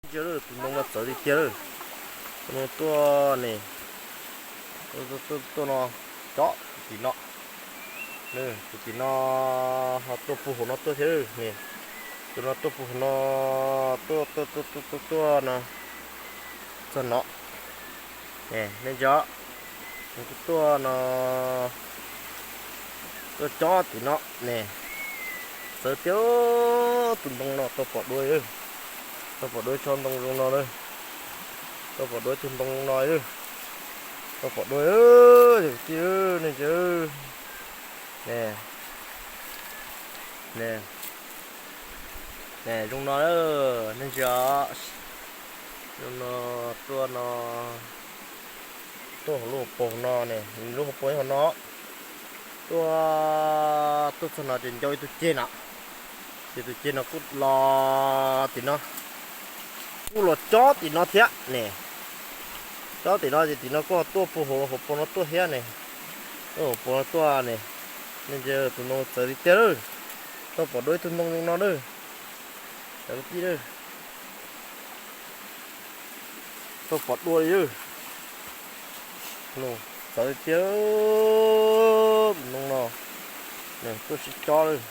Tus ntoo no txawv tiag tiag lawm. Tus ntoo tuaj ne, tuaj no, cob tim no. Tus tim no ho tuaj puag hauv no tuaj thiab ne. Tus no tuaj puag hauv no, tuaj tuaj tuaj tuaj tuaj no txog no. Nej ntsia, nws kuj tuaj no, tuaj cob tim no ne. Txawv tiag, tus ntoo no tau pom dua, tau pom dua tsob ntoo zoo no na. Tau pom dua ib tug ntoo no, tau pom dua, cov kwv tij, nej ntsia. Ne, ne, ne, zoo no, nej ntsia. Zoo no, tuaj no, tuaj hauv lub hauv paus no ne, lub hauv paus hauv no. Tuaj, tuaj txog no ces ncau ib tug ceg no, ces tus ceg no kuj los tim no, kuj los cob tim no thiab ne. Cob tim no ces tim no kuj tuaj puag hauv paus no tuaj thiab ne. Hauv paus no tuaj ne. Nej ntsia, tus ntoo txawv tiag tiag lawm. Tau pom dua ib tug ntoo zoo no lawm, cov kwv tij. Tau pom dua li, txawv tiag, tus ntoo no, nws tuaj sib cob lawm.